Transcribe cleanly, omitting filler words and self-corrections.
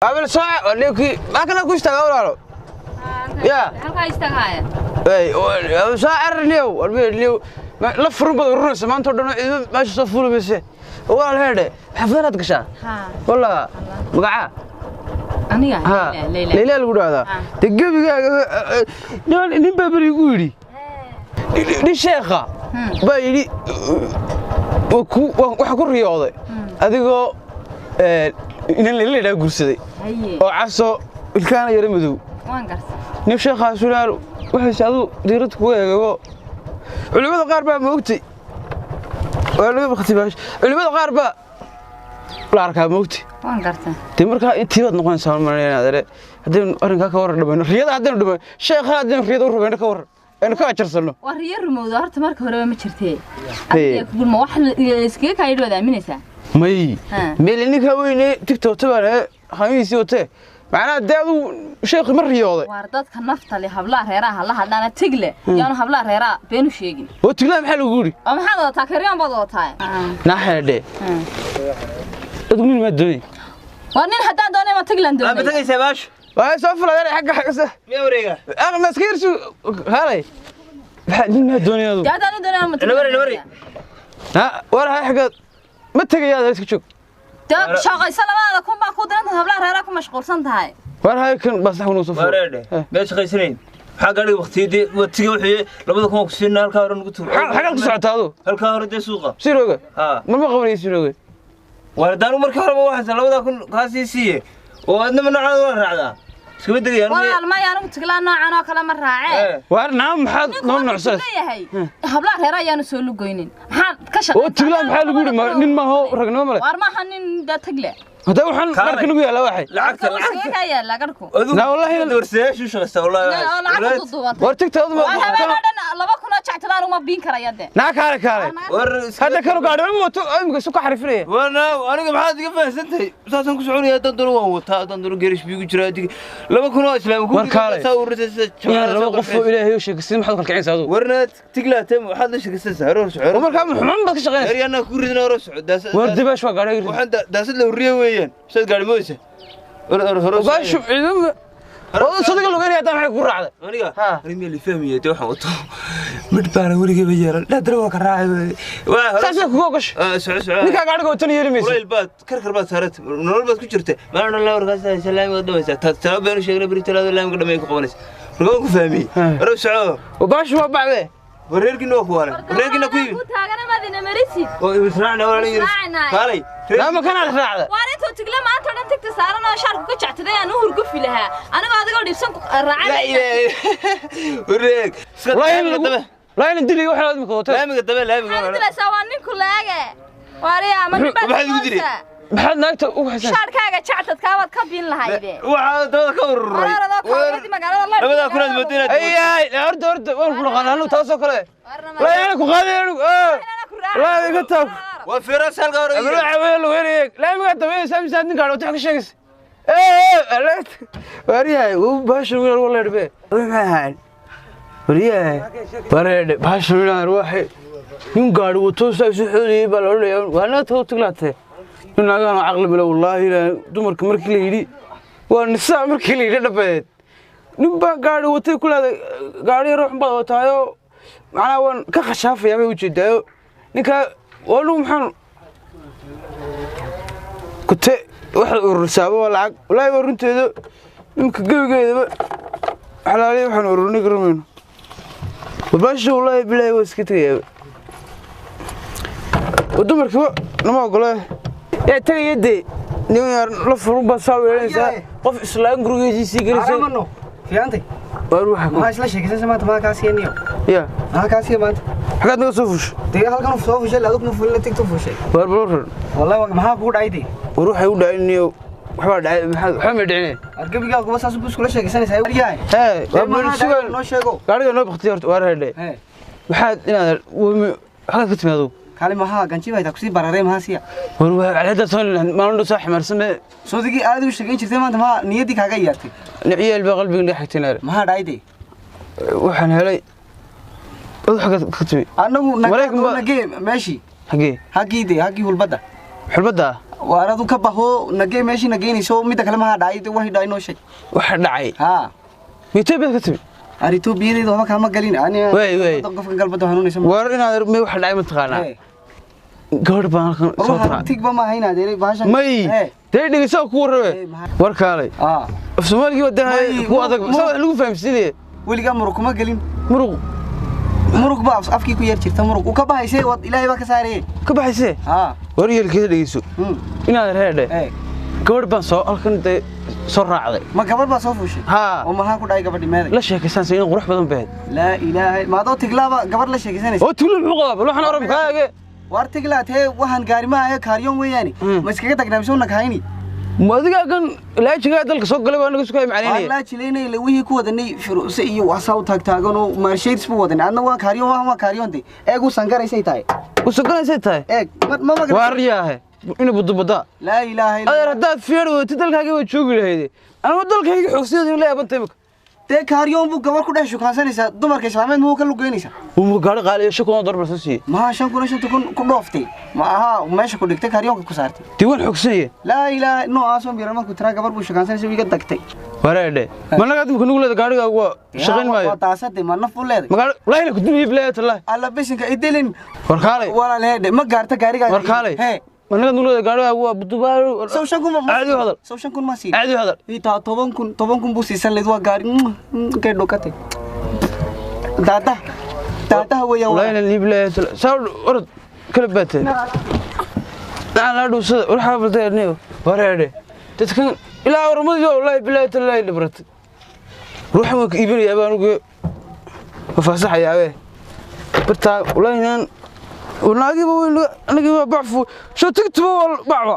Abel soo ninkii maa kana ku istaaga walaalo. Ya. Halkaa istaagaya. Ay, soo cararniyow, warbiyow. La furun baad ururaysa maanta oo dhan ciido meesha soo fuulamayse. Walaal heedhe, xafladaad gashaa? Haa. Walaa, magaca? Aniga? Ha. Leyla. Leyla lagu dhahdaa. Dee gebigaaga nin baa beri igu yidhi. Nin sheekha baa yidhi waxa ku riyooday adigoo inan Leyla idhaa guursaday. Haye. Oo caso ilkaana yara madow. Waan garsan. Nin sheekhaas walaal waxayse aduu diiradda kugu eegago. Culimmada qaar baa moogtay. Waa laga baqtay. Culimmada qaar baa la arkaa moogtay. Waan garsan. Dee markaa intii baad noqonaysaa malayna adeere. Haddaynu arrinkaa ka warran dhamayno, riyada haddaynu dhamayno, sheekha haddaynu riyada u rumayno ka warran, aynu ka ajarsanno. Waa riyo rumowda horta marka horeba ma jirtee. Haye. Adiga kugulma wax iskaga kaayidhi waad aaminaysaa. May. Ha. Meel ninka weyne TikTok baan hamiisi watee. Macnaha dee aduu sheekhi ma riyooday. Waar dadka nafta leh hablaha reeraha la hadlaana tigle yaanu hablaha reeraha been u sheegin. Oo tiglaa maxaa lagu yidhi? Oo maxaad wadataa karyoon baad wadataa. Naa xeedhe. Adigu nin maa doonay. Waa nin haddaan doonay ma tiglan Waa doonay. batagaysaa baashu. Waa soo fuladeen xagga xagga. Miyaa wareega? Aqal maskiirsu halay. Maxaa nin maa doonay adigu? Dee haddaan doonay ma tiglan. Nawari, nawari. Ha, war hay xagga ma tagayaa adeer iska joog. Dee shaqaysa labadaada kun baa ku diran hablaha reeraha ku mashquulsan tahay. War hay kan bas sax soo fuul. Wareedhe. Miyaad shaqaysanayn? Maxaa gaadhiga waqtiyadii waqtiga wixii 2000 ku siinaa halkaa hore nugu tuur. Xagga ku socotaa adigu? Halkaa hore dee suuqa. Sirooga. Haa. Ma qabanayso sirooga. Waar hadaan markii horeba waxaan 2000 kaa sii siiye. Oo adna ma noocaada waa raacdaa. Iskama degayaan. Walaal ma yaanu tiglaan noocan oo kale ma raacee. War naam maxaad noo nucsays? Leeyahay hablaha reeraha ayaanu soo lugoynin. Maxaad ka shaqaysaa? Oo tiglaa maxaa lagu yidhi nin ma ho ragnimo male. Waar maaha nin daa tagle. Hadda waxaan Kaalay. dharka nagu yaala waxay. Lacagta lacagta. Iskaga yaala garku. Naa wallahi doorsayaashu shaqaysta wallahi. Oo lacagta duduubantay. War tigta adigu Waa habeen oo dhan 2000 oo jactabaan uma biin karaya de. Naa kaale kaale. War Hadda kanu gaadhi ma wato imika isu ka xarifinaya. Wana aniga maxaad iga fahansantahay? Saasaan ku soconaya haddaan doono waan wataa haddaan doono geerish biigu jiraa adig 2000 oo islaam ku War kaalay. saa urursaysa. Yaa laba qof oo ilaahay u sheegay sidii maxaad u kala kicinaysaa adigu? Warna tiglaatay waxaad la sheekaysanaysaa hore soco. Oo markaa xumaan baad ka shaqaynaysaa. Eryaana ku ridna hore soco. War dibaash waa gaadhi. Waxaan daasad la ururiye weeyaan. Saad gaadhi mooysa. Hore hore hore. Baashu ciidamo. Oo sadiga lugeynaya haddana maxay ku raacday? Aniga Ha. aniga miyaa la fahmaya dee waxaan wato. Mid baana weligayba yeelan. Dhaadara waa ka raacay. Waa hore. Saasay kugu ogashay. Soco soco. Ninkaa gaadhiga watana yeeli mayso. Kulayl baad karkar baad saaratay nolol baad ku jirtay maalin dhan warkaas haysa laamiga dhamaysa taad talaabo beenu sheegnay beri talaado laamiga dhamay ku qabanaysa marka waan ku fahmiyey hore soco. Oo baashu waa bacdee. Wareerkiina waa kuwaane wareerkiina ku yimi Ku taagana madina marisid. oo israacna walaalin yiri Israacnay. kaalay. Naa ma kanaad raacday? Waar intuu tigle maanta dhan tigta saaran oo shaarku ka jactaday aan u hurgufi lahaa. Anigoo adigoo dhibsan ku la raacay. Ilaahay wareeg Wallaahi in lagu laa in dili waxa aad imika watay. Laamiga dabe laamiga Maxaad dilaysaa waa ninku laage. Waariya ma nin baad Maxaad igu diri? Maxaad naagta ugu xasan? Shaarkaaga jactadkaabaad ka biin lahayde. Waxaa dabada ka ururay Wareeradoo kaawadii magaalada la. 2000 aad moodaa inaad Ay ay horta horta waan ku dhaqan anigu taas oo kale. Laa yana ku qaaday anigu. Laa iga taag. Waa firas halka hore. Abro caweel weynay. Laamiga dabe samsa nin gaadhi waxa ka sheegaysa. Ee ee wariyahay uu baashu wiil wala dhbe. Maxay ahayn? Wariyahay. Bareed baashu wiil waxay nin gaadhi wato saa isu xoodiyay baa la odhanayaa waa naga tago tiglaatay. Nin naagahan caqli bilo wallaahi dumarka markii la yidhi waa nisaa markii la yidhi dhabeed. Nin baa gaadhi watay ku leedahay gaadhi ruux baad wataayo macnaha waan ka khashaafayaa bay ujeedaayo ninka waa nugu maxaan kute waxaad ururisaaba waa lacag wallaahi waa runteeda imka gebigeedaba xalaaliya waxaan ururinay garamayno warbaasha wallaahi bilaahi waa iska tegayaaba oo dumarkiiba nama ogole yaa tegaya dee nin yar la furun baa saa weelanaysaa qof islaan gurigeesii sii gelisay. Aramano fiicantay. Waar waxa ku maxaa isla sheekaysanaysa maanta maxaa kaa siiyaniyo? Ya maxaa kaa siiya maanta? Xagaad naga soo fushay? Dee halkan uu soo fushay adugna fulina tigta fushay. Waar balwaran. Wallahi maxaa kugu dhacay dee? War waxay u dhacay niyo waxbaa dhacay maxaa waxba ma dhicine. Argabigaa kuba saas buu iskula sheekaysanaysaa waryahay. Hee Dee waa bal maxaa dhacay sugan noo sheego. Gaariga noo baktiyay horta waar hedhe. Hee. Maxaad inaad xagaad ka timaado? Kaali maxaa ganji bay taa kusii bararay maxaa siiya? War waa cadada soo maalin dhow soo ximaarsamee. Soodigii aad u sheegayn jirtay maanta maxaa niyaddii kaaga iyaartay? Ciyaal baa qalbiga naga xigtay naar. Maxaa dhacay dee? Waxaan helay wad xagaad ka timi. Annagu Maraykan baa- nagee meeshii. Xagee? Haggii dee haggii hulbadda. Xulbadda. Waar adu ka baxo nagee meeshii nageynayso midda kale maxaa dhacay dee waxii dhacay noo sheeg. Waxa dhacay. Haa. Ma Etoobiya ka timi? Ar Etoobiyadayda waxba kaama galin ani. Wey, wey. Qofka galbada hanuunaysa. War inaad may waxa dhacay ma taqaanaa? Gabadh baan halkan soo War taraa. Tigba ma ahayn adeeray bahashan. May. Dee dhegeyso ku warrabe. War kaalay. Aa. Af Soomaaligii waa dahay May, ku adag. murug- Saa wax lagu fahamsiinaya. Weligaa murug kuma gelin. Muruq Murug baa afkii ku yar jirta murug. Uu ka bahaysay wad Ilaahay baa ka saarayay. Ka baxaysee. Haa. War yeelkeeda dhegeyso. Inaad reedhe. Gabadh baan soo halkan dee soo raacday. Ma gabadh baa soo fuushay? Haa. Oo maxaa ku dhacay gabadhii meeday? La sheekaysanaysa in qurux badan bayd. Laa ilaaha ma adoo tiglaaba gabadh la sheekaysanaysa? Oo tuulo muxuu qabaa? Bal waxaan oran kaaga. Waar tiglaa tee waxaan gaari ma ahayo kaaryoon weeyaane. Ma iskaga tagnaa mise una kahayni? Ma adiga kan laajiga dalka soo galay baa naga sugay Waan macnaynaya. laa jilaynay ila wixii ku wadanay firuuse iyo waxsaa u taagtaagan oo maarshaydis buu wadanay. Adna waa kaaryoon waxaan waa kaaryoon de. Eeg u sangaraysay tahay. U suganaysay tahay. Eeg ma ma Waar yaahe. Ina budubada. Laa ilaaha illa. Adeer haddaad feer wadatid dalkaaga waa joogi lahayd. Anigu dalkayga xoogsideedu in la yaabantay imika. Dee kaaryoon buu gabar ku dhex shukaansanaysaa dumarka islaameed muu ka lugeynaysaa? Uu gaari qaali iyo 5,000 dollar baa soo siiyey. Maha 5,000 5,000 ku dhooftay. Ma aha meesha ku dhigtay kaaryoonka ku saartay. Dee waan xoogsanaya. Laa ilaaha noocaasoo miran markuu tiraa gabar buu shukaansanaysa iga tagtay. Wareedhe. Ma naga imika nugu leeda gaarigaagu waa shaqayn maayo. Waa daasade ma naf u leeday. Ma gaari wallaahi la ku dumiye bilaahi tallahi. Alla bisinka idilin. War kaalay. Walaal heedhe ma gaarta gaarigaaga. War kaalay. Hee. Ma naga nugu leeda gaarigaagu waa budubaaru. Sow 5,000 ma Caadi u hadal. Sow 5,000 ma siin. Caadi u hadal. Itaa 10,000 10,000 buu siisan leed waa gaari. Kay dhokatay. Daada. Daadaha weeyaan. Wallaahi la bilaahi tallahi. Saa orod kala baatay. Nacaan la dhuusada war xaafadda niyo. Wareedhe. Dadkan ilaa warmadii wallaahi bilaahi tallahi dhibratay. Ruuxan waan ka iibinayaa baan ugu faasaxayaabe. Bartaa wallaahi inaan wanaagiiba weyn anagiiba bacfu soo tagtuba waa bacba.